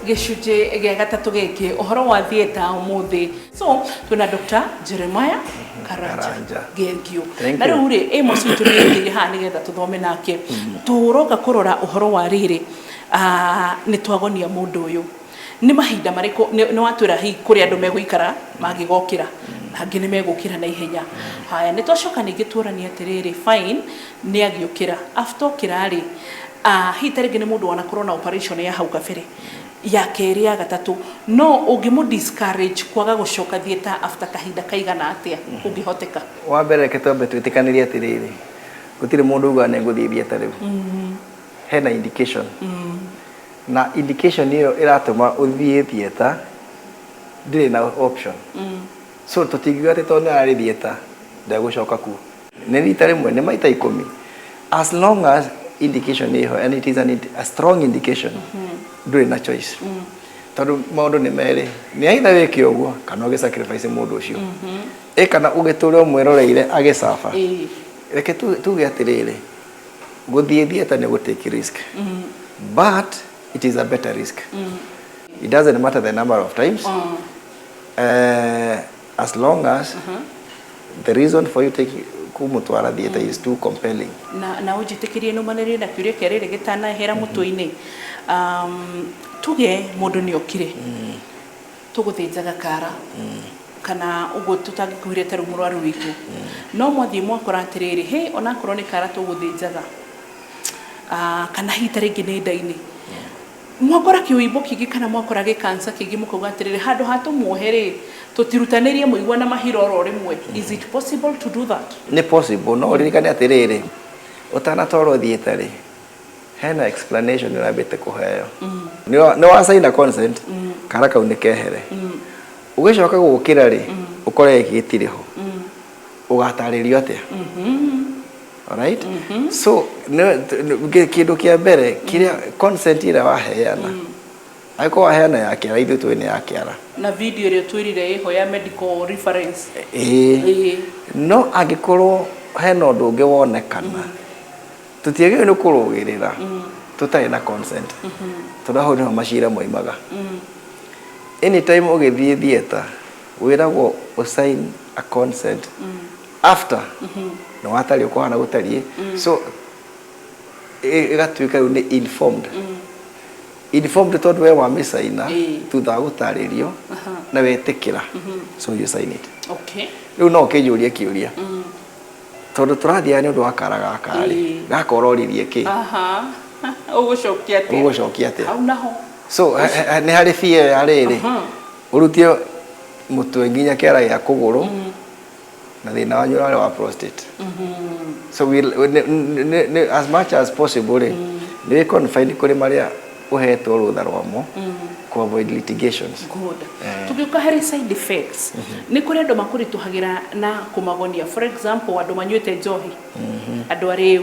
Gĩcunjĩ gĩa gatatũ gĩkĩ, ũhoro wa theatre ũmũthĩ. So twĩna Dr. Jeremiah Karanja. Karanja. Gengio. Thank Na you. rĩu rĩ, Amos witũ nĩ aingĩire haha nĩgetha tũthome nake. Tũroka kũrora ũhoro wa rĩrĩ, ah, nĩ twagonia mũndũ ũyũ. Nĩ mahinda marĩkũ, nĩ watwĩra hihi kũrĩ andũ megũikara mangĩgokĩra, angĩ nĩ megũkĩra na ihenya. Haya, nĩ twacoka ningĩ tuorania atĩrĩrĩ, fine, nĩ agĩũkĩra. After okĩra rĩ, ah, hihi ta rĩngĩ nĩ mũndũ wanakorwo na operation ya hau kabere, ya kerĩ, ya gatatũ, no ũngĩmũ discourage kwaga gũcoka theatre after kahinda kaigana atĩa kũngĩhoteka? Wa mbere, reke twambe twĩtĩkanĩrie atĩrĩrĩ, gũtirĩ mũndũ ugaga nĩ ngũthiĩ theatre rĩu. Hena indication, na indication ĩyo ĩratũma ũthiĩ theatre ndĩrĩ na option. So tũtingiuga atĩ tondũ nĩ ararĩ theatre ndegũcoka kuo. Nĩ rita rĩmwe, nĩ maita 10, as long as indication ĩho and it is a strong indication, ndũrĩ na choice, tondũ maũndũ nĩ merĩ: nĩ either wĩke ũguo kana ũgĩ sacrifice mũndũ ũcio, ĩ kana ũgĩtũre ũmwĩroreire agĩcaba. Reke tuge atĩrĩrĩ, gũthiĩ theatre nĩ gũ take risk, but it is a better risk. It doesn't matter the number of times, as long as the reason for you taking kumutwara theatre is too compelling. Na ũnjĩtĩkĩrie nũmanĩrĩrie na kĩũria kĩa rĩrĩ gĩtanahera mũtwe-inĩ. Tuge mũndũ nĩ okire tũgũthĩnjaga kara kana ũguo tũtangĩkuhire ta rĩu mũrwaru witũ, no mwathiĩ mwakora atĩrĩrĩ, hĩ, onakorwo nĩ kara tũgũthĩnjaga, ah, kana hihi ta rĩngĩ nĩ nda-inĩ mwakora kĩũimbo kĩngĩ kana mwakora gĩkanca kĩngĩ, mũkauga atĩrĩrĩ, handũ ha tũmuohe rĩ, tũtirutanĩrie mũigua na mahira oro rĩmwe. Is it possible to do that? Nĩ possible, no ũririkane atĩrĩrĩ, ũtanatwarwo theatre rĩ, hena explanation ũrambĩte kũheo. Nĩ wa sign a consent, kara kau nĩ kehere. Ũgĩcoka gũkĩra rĩ, ũkore gĩkĩ gĩtirĩ ho, ũgatarĩrio atĩa? Alright, so kĩndũ kĩa mbere kĩrĩa, consent ĩrĩa waheana, angĩkorwo waheana ya kĩara, ithuĩ tũĩ nĩ ya kĩara. Na video ĩrĩa twĩrire ĩho ya medical reference. Ĩĩ. No angĩkorwo hena ũndũ ũngĩ wonekana, tũtiagĩrĩirwo nĩ kũrũgĩrĩra tũtarĩ na consent, tondũ hau nĩho macira moimaga. Anytime ũgĩthiĩ theatre, wĩragwo ũsign a consent after nĩ watariĩ ũkũhana gũtariĩ, so ĩgatuĩka rĩu nĩ informed, informed, tondũ we wamĩcaina thutha wa gũtarĩrio na wetĩkĩra, so you sign it. Rĩu no ũkĩnjũrie kĩũria, tondũ tũrathiaga nĩ ũndũ wa kara gaka rĩ, gaka ũroririe kĩ? Aha, ũgũcokia atĩa? Ũgũcokia atĩa? Hau naho. So nĩ harĩ fear ya rĩrĩ, ũrutie mũtwe nginya kĩara gĩa kũgũrũ na thĩna wanyu ũrarĩ wa prostate. So we, as much as possible rĩ, nĩ wĩ confine kũrĩ marĩa ũhetwo rũtha rwamo ku avoid litigations. Good. Tũgĩũka harĩ side effects, nĩ kũrĩ andũ makũritũhagĩra na kũmagonia. For example, andũ manyuĩte njohi, andũ arĩu,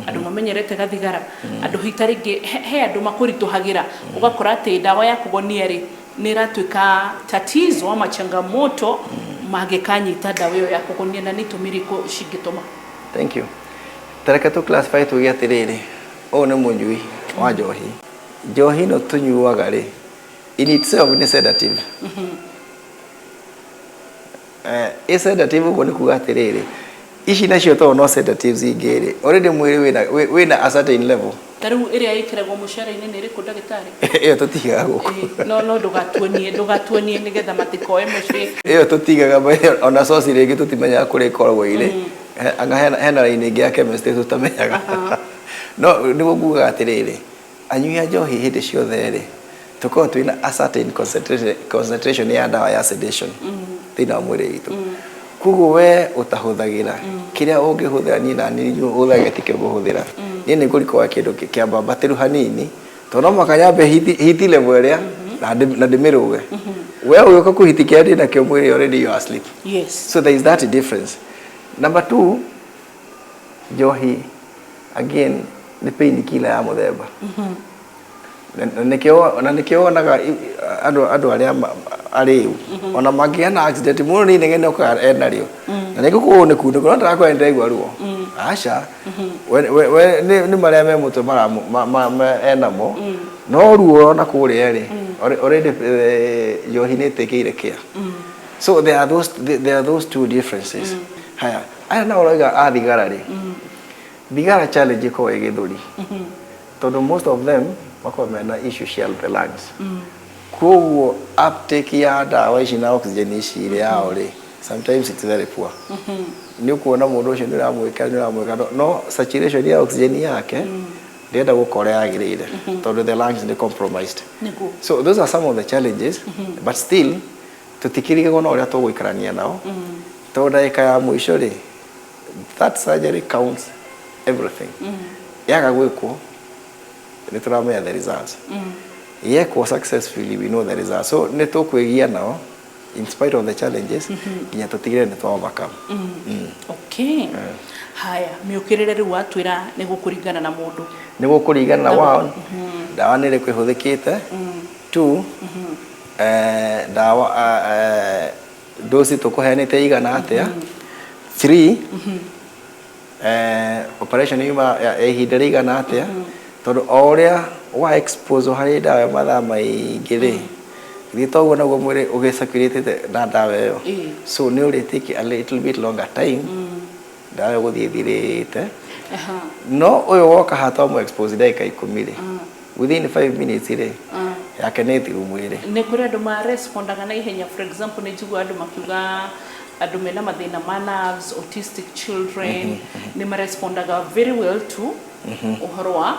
andũ mamenyerete gathigara, andũ hihi ta rĩngĩ he andũ makũritũhagĩra, ũgakora atĩ ndawa ya kũgonia rĩ, nĩ ĩratuĩka tatizo ama changamoto mangĩkanyita ndawa ĩyo ya kũgonia, na nĩ itũmi irĩkũ cingĩtũma? Thank you. Tareke tũ classify, tuge atĩrĩrĩ, ũyũ nĩ mũnyui wa njohi. Njohi ĩno tũnyuaga rĩ, in itself nĩ sedative. Ĩ sedative ũguo nĩ kuga atĩrĩrĩ, ici nacio tondũ no sedatives ingĩ rĩ, already mwĩrĩ wĩna a certain level. Ta rĩu ĩrĩa ĩkĩragwo mũcere-inĩ nĩ ĩrĩkũ, ndagĩtarĩ? Ĩyo tũtigaga gũkũ. No ndũgatuonie nĩgetha matikoe mũciĩ. Ĩyo tũtigaga, ona source rĩngĩ tũtimenyaga kũrĩa ikoragwo irĩ. Anga hena raini ĩngĩ ya chemistry tũtamenyaga. No nĩguo ngugaga atĩrĩrĩ, anyui a njohi hĩndĩ ciothe rĩ, tũkoragwo twĩna a certain concentration ya ndawa ya sedation thĩinĩ wa mwĩrĩ witũ. Koguo we ũtahũthagĩra kĩrĩa ũngĩhũthĩra, niĩ na niĩ hũthagĩra tikĩo ngũhũthĩra. Niĩ nĩ ngũrikoa kĩndũ kĩambambatĩru hanini, tondũ no mũhaka nyambe hit level ĩrĩa na ndĩmĩrũge. We ũgĩũka kũhiti kĩrĩa ndĩnakĩo mwĩrĩ, already you are asleep. So there is that difference. Number two, njohi again nĩ pain killer ya mũthemba. Na nĩkĩo wonaga andũ arĩa arĩu ona mangĩgĩa na accident mũno nĩ inegene okaga enarĩo na nĩ ngũkũ nĩ kunĩku, no ndĩrakwĩra nĩndĩraigua ruo, aca. We nĩ marĩa me mũtwe enamo, no ruo ona kũrĩa rĩ. Already njohi nĩ ĩtĩkĩire care. So there are those two differences. Haya, aya nao ũroiga a thigara rĩ, thigara challenge ĩkoragwo ĩ gĩthũri, tondũ most of them makoragwo mena issue cia the lungs. Koguo uptake ya ndawa ici na oxygen ici rĩ yao rĩ, sometimes it's very poor. Nĩ ũkuona mũndũ ũcio nĩ ũramwĩka no saturation ya oxygen yake ndĩrenda gũkorwo yagĩrĩire, tondũ the lungs nĩ compromised. So those are some of the challenges, but still tũtikĩrigagwo na ũrĩa tũgũikarania nao, tondũ ndagĩka ya mũico rĩ, that surgery counts everything. Yaga gwĩkwo, nĩ tũramenya the results. Yekwo successfully, we know the results. So nĩ tũkwĩgia nao in spite of the challenges nginya tũtigĩrĩre nĩ twa overcome. Okay, haya, mĩũkĩrĩre rĩu watwĩra nĩ gũkũringana na mũndũ. Nĩ gũkũringana na one, ndawa nĩ ĩrĩkũ ĩhũthĩkĩte, two, ndawa dose tũkũheanĩte igana atĩa, three, operation yuma ya ihinda rĩigana atĩa, tondũ o ũrĩa wa expose harĩ ndawa ĩyo mathaa maingĩ rĩ, githĩ toguo naguo mwĩrĩ ũgĩcirculate na ndawa ĩyo. So nĩ ũrĩ take a little bit longer time ndawa ĩyo gũthiĩ ĩthirĩte. No ũyũ woka haha twamũ expose ndagĩka 10 rĩ, within 5 minutes rĩ, yake nĩ thiru mwĩrĩ. Nĩ kũrĩ andũ ma respondaga na ihenya. For example, nĩ njiguaga andũ makiuga andũ mena mathĩna ma nerves, autistic children, nĩ marespondaga very well to ũhoro wa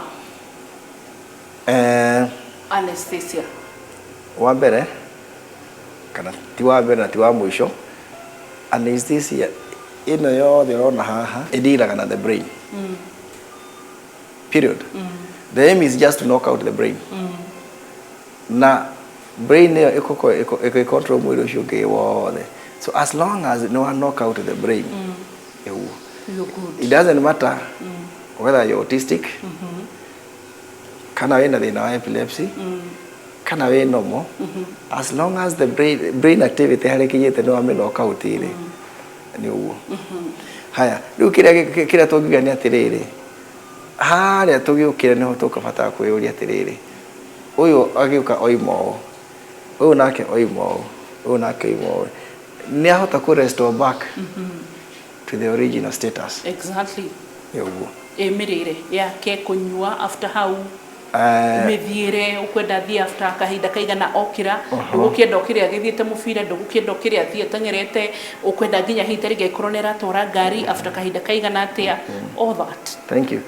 anesthesia. Wa mbere, kana ti wa mbere na ti wa mũico, anesthesia ĩno yothe ũrona haha ĩdealaga na the brain, period. The aim is just to knock out the brain, na brain ĩyo ĩkũkorwo ĩkĩ control mwĩrĩ ũcio ũngĩ wothe. So as long as no one knock out the brain, ĩguo You're good. It doesn't matter whether you're autistic kana wĩna thĩna wa epilepsy kana wĩ normal, as long as the brain activity harĩa ĩkinyĩte nĩ wamĩ knock out rĩ, nĩ ũguo. Haya, rĩu kĩrĩa tũngiuga nĩ atĩrĩrĩ, harĩa tũgĩũkĩre nĩho tũkabatara kwĩyũria atĩrĩrĩ, ũyũ agĩũka oima ũũ, ũyũ nake oima ũũ, ũyũ nake oima ũũ, nĩ ahota kũ restore back to the original status? Nĩ ũguo. Ĩ mĩrĩre yake, kũnyua after hau, mĩthiĩre, ũkwenda thiĩ after kahinda kaigana okĩra, ndũgũkĩenda okĩre agĩthiĩte mũbira, ndũgũkĩenda okĩre athiĩ ateng'erete, ũkwenda nginya hihi ta rĩngĩ angĩkorwo nĩ aratwara ngari, after kahinda kaigana atĩa, all that. Thank you.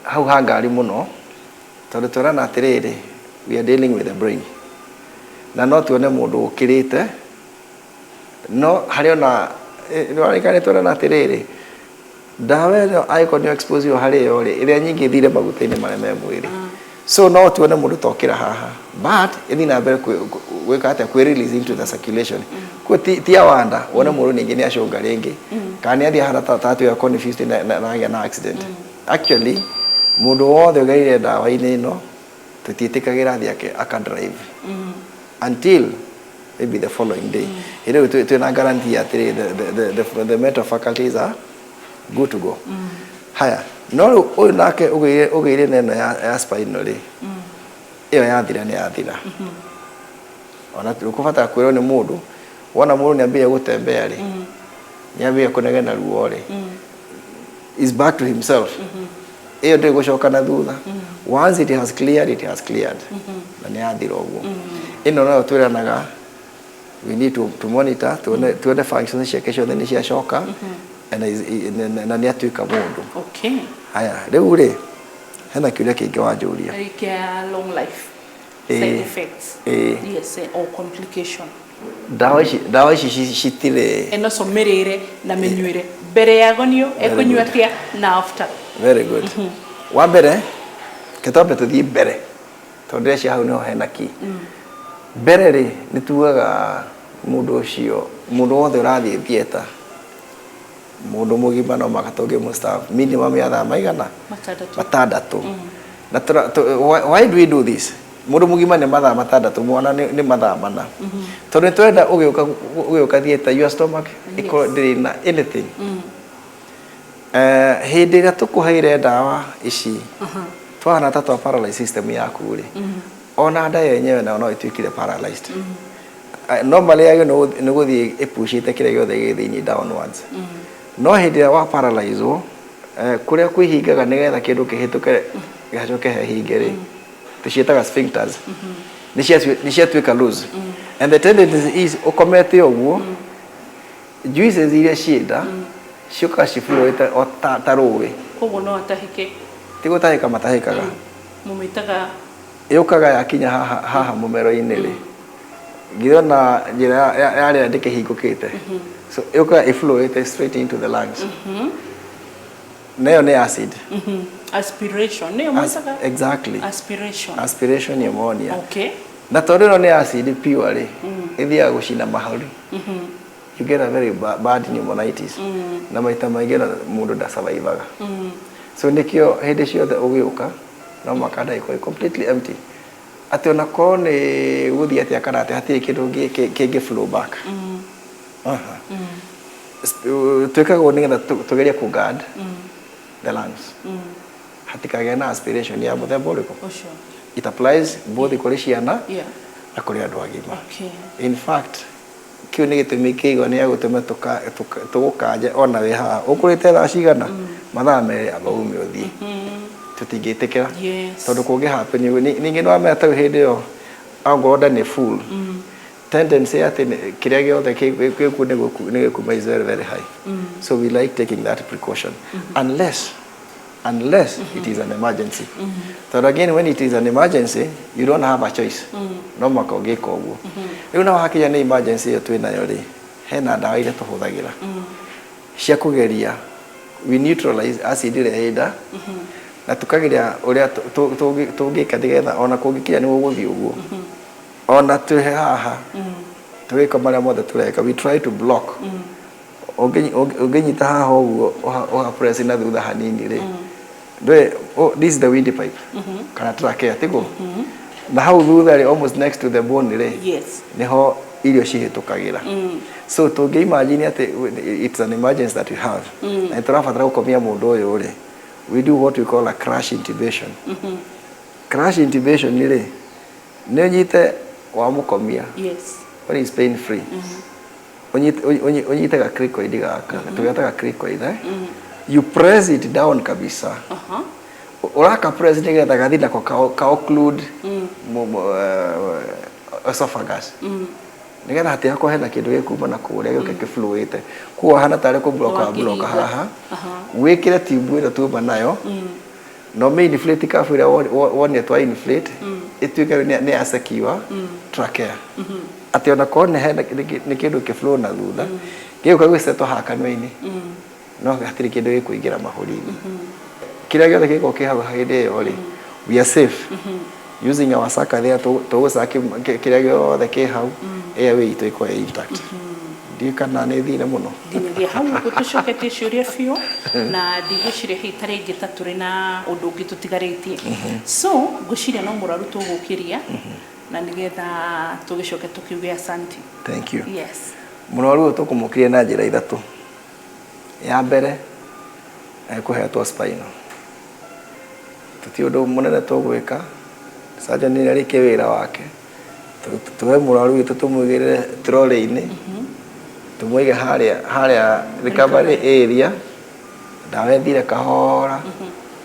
Hau ha ngari mũno, tondũ twerana atĩrĩrĩ, we are dealing with the brain, na no tuone mũndũ ũkĩrĩte no harĩ ona nĩwarĩka. Nĩ twerana atĩrĩrĩ, ndawa ĩno angĩkorwo nĩ expose yo harĩ yo rĩ, ĩrĩa nyingĩ ĩthire maguta-inĩ marĩa me mwĩrĩ. So no tuone mũndũ tokĩra haha, but ĩthiĩ na mbere gwĩka atĩa? Kwĩ release into the circulation. Kuo ti awanda wone mũndũ ningĩ nĩ acũnga rĩngĩ kana nĩ athiĩ ahana ta atuĩka confused na agĩa na accident. Actually, mũndũ wothe ũgereire ndawa-inĩ ĩno tũtiĩtĩkagĩra athiĩ aka drive until maybe the following day. Ĩrĩu twĩna guarantee atĩrĩ, the mental faculties are good to go. Haya, no rĩu ũyũ nake ũgĩire na ĩno ya spinal rĩ, ĩyo yathira nĩ yathira. Ona tũkũbatara kwĩrwo nĩ mũndũ, wona mũndũ nĩ ambĩrĩria gũtembea rĩ, nĩ ambĩrĩria kũnegena ruo rĩ, is back to himself. Ĩyo ndĩrĩ gũcoka na thutha. Once it has cleared, it has cleared, na nĩ yathira ũguo. Ĩno nayo twĩranaga we need to monitor, tuone functions ciake ciothe nĩ ciacoka na nĩ atuĩka mũndũ. Haya, rĩu rĩ, hena kĩũria kĩngĩ wanjũria. Kĩa long life side effects. Yes, or complication. Ndawa ici citirĩ Ĩno so mĩrĩre na mĩnyuĩre mbere ya gonio, ekũnyua atĩa, na after. Very good. Wa mbere, ke twambe tũthiĩ mbere, tondũ ndĩreciria hau nĩho hena key. Mbere rĩ, nĩ tugaga mũndũ ũcio, mũndũ wothe ũrathiĩ theatre, mũndũ mũgima no mũhaka tũngĩmũ minimum ya thaa maigana? 6. 6. Na why do we do this? Mũndũ mũgima nĩ mathaa 6, mwana nĩ mathaa 4, tondũ nĩ tũrenda ũgĩũka theatre your stomach ĩkorwo ndĩrĩ na anything. Hĩndĩ ĩrĩa tũkũheire ndawa ici, twahana ta twa paralyze system yaku rĩ, Ona nda yenyewe nayo no ĩtuĩkire paralyzed. Normally yagĩrĩirwo nĩ gũthiĩ ĩpushĩte kĩrĩa gĩothe gĩ thĩinĩ downwards. No hĩndĩ ĩrĩa wa paralyzwo, kũrĩa kwĩhingaga nĩgetha kĩndũ kĩhĩtũke gĩcoke hehinge rĩ, tũciĩtaga sphincters, nĩ ciatuĩka loose. And the tendency is ũkomete ũguo, juices iria ciĩ nda ciũkaga ciflowĩte o ta rũĩ. Koguo no atahĩke. Ti gũtahĩka matahĩkaga. Mũmĩtaga Yũkaga yakinya haha haha mũmero-inĩ rĩ, ngĩona ona njĩra ya rĩera ndĩkĩhingũkĩte, so yũkaga ĩflowĩte straight into the lungs. Na ĩyo nĩ acid. Aspiration nĩyo mwĩtaga? Exactly. Aspiration. Aspiration pneumonia. Okay. Na tondũ ĩno nĩ acid pure rĩ, ĩthiaga gũcina mahũri. You get a very bad pneumonitis. Na maita maingĩ ona mũndũ ndasurvivaga. So nĩkĩo hĩndĩ ciothe ũgĩũka no mũhaka nda ĩkorwo ĩ completely empty. Atĩ ona korwo nĩ gũthiĩ atĩa kana atĩa hatirĩ kĩndũ kĩngĩ flow back. Aha. Twĩkaga ũguo nĩgetha tũgerie kũ guard the lungs. Hatikagĩe na aspiration ya mũthemba ũrĩkũ. Ũcio. It applies both kũrĩ ciana na kũrĩ andũ agima. Okay. In fact, kĩu nĩ gĩtũmi kĩigua nĩ gũtũma tũgũkanje ona wĩ haha ũkũrĩte thaa cigana, mathaa 2 amba ume ũthiĩ. Tũtingĩtĩkĩra. Yes. Tondũ kũngĩ happen ũguo, ningĩ nĩ wamenya ta rĩu hĩndĩ ĩyo angorwo nda nĩ full, tendency atĩ kĩrĩa gĩothe gĩkuo nĩ gĩkuma is very very high. So we like taking that precaution unless it is an emergency. Tondũ again when it is an emergency you don't have a choice. No mũhaka ũngĩka ũguo. Rĩu naho hakinya nĩ emergency ĩyo twĩnayo rĩ, hena ndawa iria tũhũthagĩra cia kũgeria we neutralize acid ĩrĩa ĩ nda, na tũkageria ũrĩa tũngĩka nĩgetha ona kũngĩkinya nĩ gũgũthiĩ ũguo, ona twĩ haha tũgĩka marĩa mothe tũreka, we try to block. Ũngĩnyita haha ũguo ũha press na thutha hanini rĩ, ndũĩ, oh, this is the windpipe kana trachea tiguo, na hau thutha rĩ, almost next to the bone rĩ, niho irio cihĩtũkagĩra. So tũngĩ imagine atĩ it's an emergency that we have na nĩtũrabatara gũkomia mũndũ ũyũ rĩ, we do what we call a crash intubation. Crash intubation rĩ, nĩ ũnyite wamũkomia when is pain free, ũnyite ga cricoid gaka tũgetaga cricoid, eh? You press it down kabisa. Ũraka press nĩgetha gathi nako ka occlude esophagus, nĩgetha hatigakorwo hena kĩndũ gĩkuma na kũrĩa gĩũke kĩflowĩte. Koguo hana tarĩ kũ block wa block Wakĩhinga. haha, wĩkĩre tube ĩno tuma nayo no me inflate cuff ĩrĩa wonire twa inflate, ĩtuĩke rĩu nĩ ya secure trachea, atĩ ona korwo nĩ hena nĩ kĩndũ kĩflow na thutha gĩgũka gwĩcetwo haha kanua-inĩ, no hatirĩ kĩndũ gĩkũingĩra mahũri-inĩ. Kĩrĩa gĩothe gĩgũkorwo kĩ hau hĩndĩ ĩyo rĩ, we are safe using our sucker there. Tũgũcaki kĩrĩa gĩothe kĩ hau, airway itũ ĩkorwo ĩ intact. Ndiũĩ kana nĩ thire mũno. Nginyagia hau ũguo tũcoketie ciũria biũ, na ndigwĩciria hihi ta rĩngĩ ta tũrĩ na ũndũ ũngĩ tũtigarĩtie. So ngwĩciria no mũrwaru tũgũkĩria na nĩgetha tũgĩcoke tũkiuge asanti. Thank you. Yes. Mũrwaru ũyũ tũkũmũkiria na njĩra ithatũ. Ya mbere, ekũhetwo spinal. Tũti ũndũ mũnene tũgwĩka, surgeon nĩ arĩkie wĩra wake, tuoe mũrwaru witũ tũmũigĩrĩre trolley-inĩ, tũmũige harĩa harĩa recovery area, ndawa ĩthire kahora,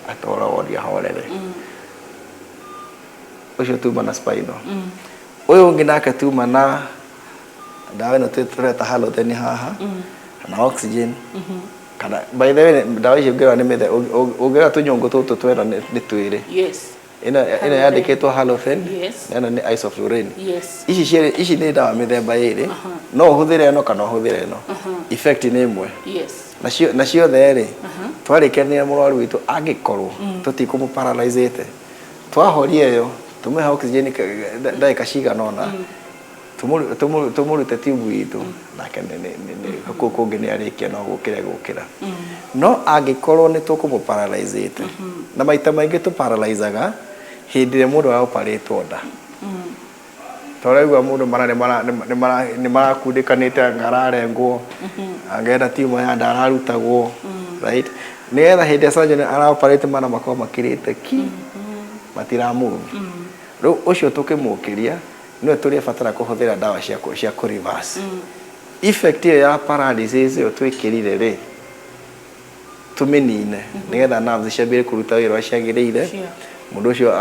atwarwo wodi ahorere. Ũcio tuma na spinal. Ũyũ ũngĩ nake tuma na ndawa ĩno tũreta halothane haha na oxygen. Kana by the way, ndawa ici ũngĩrora nĩ mĩthe ũngĩrora tũnyũngũ tũtũ twena nĩ twĩrĩ. Ĩno yandĩkĩtwo halothane na ĩno nĩ isoflurane. Ici cierĩ ici nĩ ndawa mĩthemba ĩrĩ, no ũhũthĩre ĩno kana ũhũthĩre ĩno, effect nĩ ĩmwe. Nacio ciothe rĩ, twarĩkania mũrwaru witũ, angĩkorwo tũtikũmũ paralyzĩte, twahoria ĩyo, tũmũhe oxygen ndagĩka cigana ũna, tũmũrute tube itũ nake kũu kũngĩ nĩ arĩkia no gũkĩra gũkĩra. No angĩkorwo nĩ tũkũmũ paralyzĩte, na maita maingĩ tũparalyzaga hĩndĩ ĩrĩa mũndũ araoparĩtwo nda, tũraigua mũndũ mara nĩ marakundĩkanĩte, anga ararengwo, angenda tiuma ya nda ararutagwo, right, nĩgetha hĩndĩ ĩrĩa surgeon araoparĩte mara makorwo makĩrĩte ki matira move. Rĩu ũcio tũkĩmũkĩria nĩwe tũrĩbatara kũhũthĩra ndawa cia kũ reverse effect ĩyo ya paralysis ĩyo twĩkĩrire rĩ, tũmĩnine nĩgetha nerves ciambĩrĩrie kũruta wĩra ũrĩa ciagĩrĩire. Mũndũ ũcio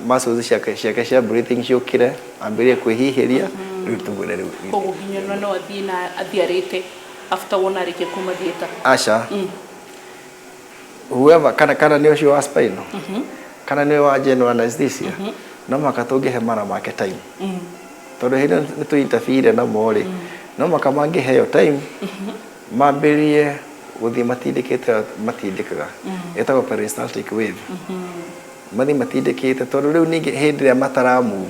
muscles ciake cia breathing ciũkĩre, ambĩrĩrie kwĩhihĩria, rĩu tũmwĩre rĩu. Koguo nginya no athiĩ na athiĩ arĩte after wona arĩkia kuma theatre? Aca, whoever, kana nĩ ũcio wa spinal kana nĩ wa general anesthesia, no mũhaka tũngĩhe mara make time, tondũ hĩndĩ ĩyo nĩ tũ interfere namo rĩ, no mũhaka mangĩheo time mambĩrĩrie gũthiĩ matindĩkĩte, matindĩkaga, ĩtagwo peristaltic wave, mathiĩ matindĩkĩte, tondũ rĩu ningĩ hĩndĩ ĩrĩa matara move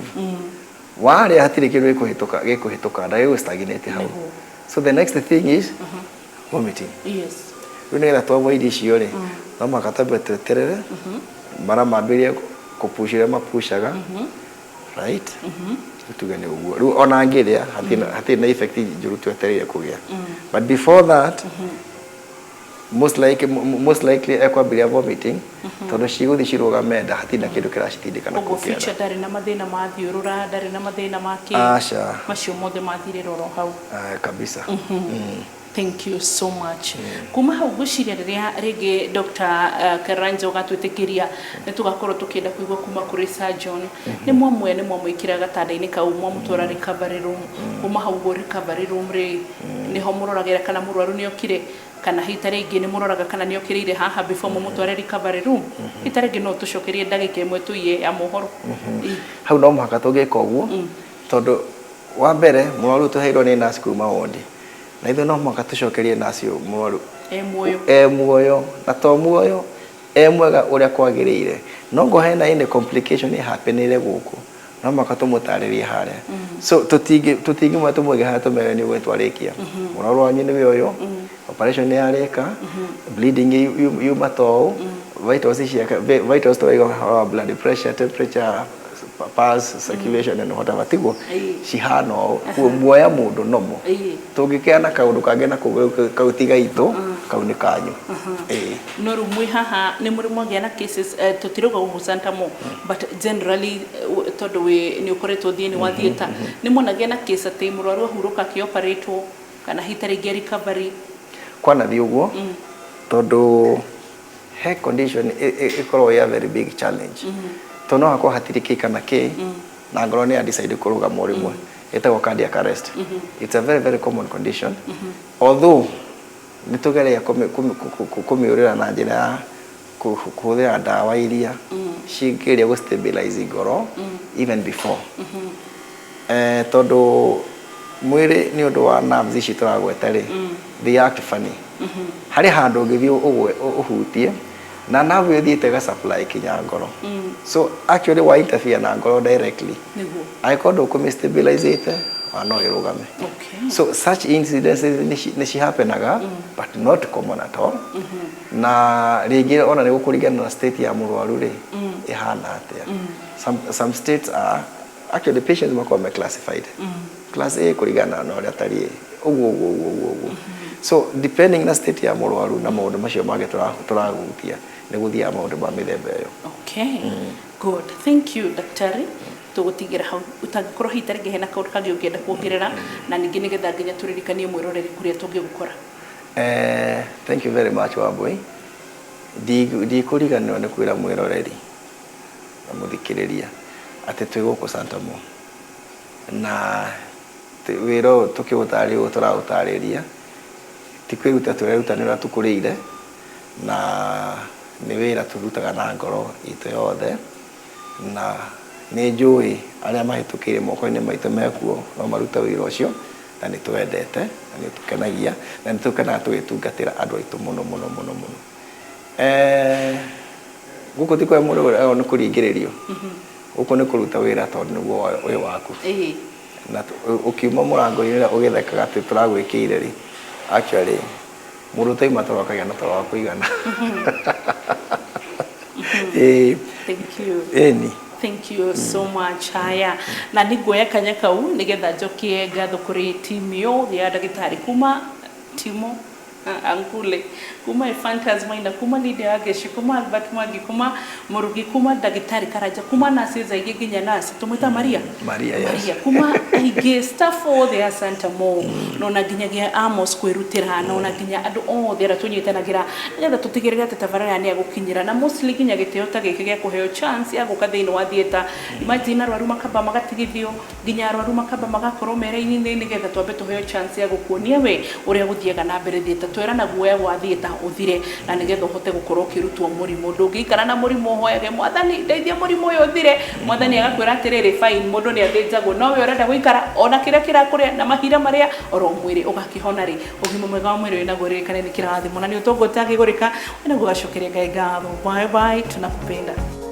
warĩa hatirĩ kĩndũ gĩkũhĩtũka nda, gĩgũ stagnate hau. So the next thing is vomiting. Rĩu nĩgetha tũ avoid icio rĩ, no mũhaka twambe tweterere mara mambĩrĩrie kũpush ũrĩa mapushaga, right? Tuge nĩ ũguo. Rĩu ona angĩrĩa hatirĩ na effect njũru twetereire kũgĩa, but before that most likely ekwambĩrĩria vomiting, tondũ cigũthiĩ cirũgame nda, hatirĩ na kĩndũ kĩracitindĩka na Koguo kũu kĩanda. Future ndarĩ na mathĩna ma thiũrũra, ndarĩ na mathĩna ma kĩ? Aca. Macio mothe mathirĩra oro hau? Ah, kabisa. Thank you so much. Kuma hau ngwĩciria rĩrĩa rĩngĩ Dr. Karanja ũgatwĩtĩkĩria nĩ tũgakorwo tũkĩenda kũigua kuma kũrĩ surgeon. Nĩ mwamwe nĩ mwamwĩkĩra gatanda-inĩ kau, mwamũtwara recovery room. Kuma hau ũguo recovery room rĩ, nĩho mũroragĩra kana mũrwaru nĩ okire, kana hita rĩngĩ nĩ mũroraga kana nĩ okĩrĩire haha before mũmũtware recovery room? Hita rĩngĩ no tũcokerie ndagĩka ĩmwe tuiye ya mohoro. Hau no mũhaka tũngĩka ũguo, tondũ wa mbere mũrwaru tũheirwo nĩ nurse kuma wondi, na ithuĩ no mũhaka tũcokerie nurse ũyũ mũrwaru E muoyo. E muoyo, na to muoyo, e mwega ũrĩa kwagĩrĩire. No ngo hena any complication ĩhapenĩre gũkũ, no mũhaka tũmũtarĩrie harĩa. So tũtingĩmwe tũmwĩge harĩa, tũmere nĩ ũguo twarĩkia, mũrwaru wanyu nĩwe ũyũ, operation nĩ yarĩka, bleeding yuma ta ũũ, vitals ciake, vitals tũraiga ũhoro wa blood pressure, temperature, pulse, circulation and whatever, tiguo? Cihana ũũ. Kuo muoya mũndũ nomo tũngĩkĩana kaũndũ kangĩ na kũu kau ti gaitũ, kau nĩ kanyu. Ĩĩ. No rĩu mwĩ haha nĩ mũrĩ mwagĩa na cases, tũtirauga gũkũ Santamo, but generally, tondũ wĩ nĩ ũkoretwo thĩinĩ wa theatre, nĩ mwonagia na case atĩ mũrwaru ahurũka akĩoperatwo kana hita rĩngĩ recovery? Kwanathiĩ ũguo, tondũ he condition ĩkoragwo ya very big challenge, tondũ no hakorwo hatirĩ kĩ kana kĩ na ngoro nĩ ya decide kũrũgama o rĩmwe, ĩtagwo cardiac arrest. It's a very very common condition, although nĩ tũgereia kũmĩũrĩra na njĩra ya kũhũthĩra ndawa iria cingĩgeria gũ stabilize ngoro even before, tondũ mwĩrĩ nĩ ũndũ wa nerves ici tũragweta rĩ, they act funny. Harĩ handũ ũngĩthiĩ ũgwe ũhutie na nerve ĩyo ĩthiĩte ĩga supply kinya ngoro, so actually wa interfere na ngoro directly, angĩkorwo ndũkũmĩ stabilize wa no ĩrũgame. So such incidences nĩ cihapenaga, but not common at all, na rĩngĩ ona nĩ gũkũringana na state ya mũrwaru rĩ ĩhana atĩa. Some states are actually, patients makoragwo me classified class A kũringana na ũrĩa atariĩ, ũguo ũguo ũguo ũguo ũguo. So depending na state ya mũrwaru na maũndũ macio mangĩ tũrahutia, nĩ gũthiaga maũndũ ma mĩthemba ĩyo. Okay, good, thank you daktari. Tũgũtigĩra hau, ũtangĩkorwo hihi tarĩngĩ hena kaũndũ kangĩ ũngĩenda kuongerera, na ningĩ nĩgetha nginya tũririkanie mwĩroreri kũrĩa tũngĩgũkora. Thank you very much, Wambui. Ndikũriganĩrwo nĩ kwĩra mwĩroreri na mũthikĩrĩria atĩ twĩ gũkũ Santamo na wĩra ũyũ tũkĩũtarĩria ũguo tũraũtarĩria, ti kwĩruta tũreruta, nĩ ũrĩa tũkũrĩire, na nĩ wĩra tũrutaga na ngoro itũ yothe, na nĩ njũĩ arĩa mahĩtũkĩire moko-inĩ maitũ mekuo no maruta wĩra ũcio, na nĩ twendete na nĩ tũkenagia na nĩ tũkenaga tũgĩtungatĩra andũ aitũ mũno mũno mũno mũno. Gũkũ ti kwa mũndũ ũrĩa nĩ kũringĩrĩrio, gũkũ nĩ kũruta wĩra tondũ nĩguo ũyũ waku, na ũkiuma mũrango-inĩ ũrĩa ũgĩthekaga atĩ tũragwĩkĩire rĩ, actually mũndũ ũtaima toro akagĩa na toro wa kũigana. Ĩĩ. Thank you. Ĩni. Thank you so much. Haya, na nĩ nguoya kanya kau nĩgetha njokie ngatho kũrĩ timu yothe ya ndagĩtarĩ kuma Timo. Ankule, kuma Ephantas Maina, kuma Lydia Wageshi, kuma Albert Mwangi, kuma Murugi, kuma Ndagĩtarĩ Karanja, kuma nurses aingĩ nginya nurse tũmwĩta Maria. Maria, yes. Maria, kuma aingĩ staff othe a Santa Mo, no na nginyagia Amos kwĩrutĩra, no na nginya andũ othe arĩa tũnyitanagĩra nĩgetha tũtigĩrĩre atĩ tabarĩra nĩ yagũkinyĩra, na mostly nginya gĩtĩo ta gĩkĩ gĩa kũheo chance ya gũka thĩinĩ wa theatre. Imagine arwaru makamba magatigithio, nginya arwaru makamba magakorwo me raini-inĩ nĩgetha twambe tũheo chance ya gũkuonia we ũrĩa gũthiaga na mbere theatre, twerana guoya wa theatre ũthire, na nĩgetha ũhote gũkorwo ũkĩrutwo mũrimũ. Ndũngĩikara na mũrimũ ũhoyage mwathani ndeithia mũrimũ ũyũ ũthire, mwathani agakwĩra atĩrĩrĩ fine, mũndũ nĩ athĩnjagwo, no we ũrenda gũikara ona kĩrĩa kĩrakũrĩa na mahira marĩa oro mwĩrĩ ũgakĩhona rĩ. Ũgima mwega wa mwĩrĩ wĩnaguo ririkane nĩ kĩrathimo, na nĩ ũtonga ũtangĩgũrĩka, wĩnaguo gacokeria Ngai ngatho. Bye bye, tunakupenda.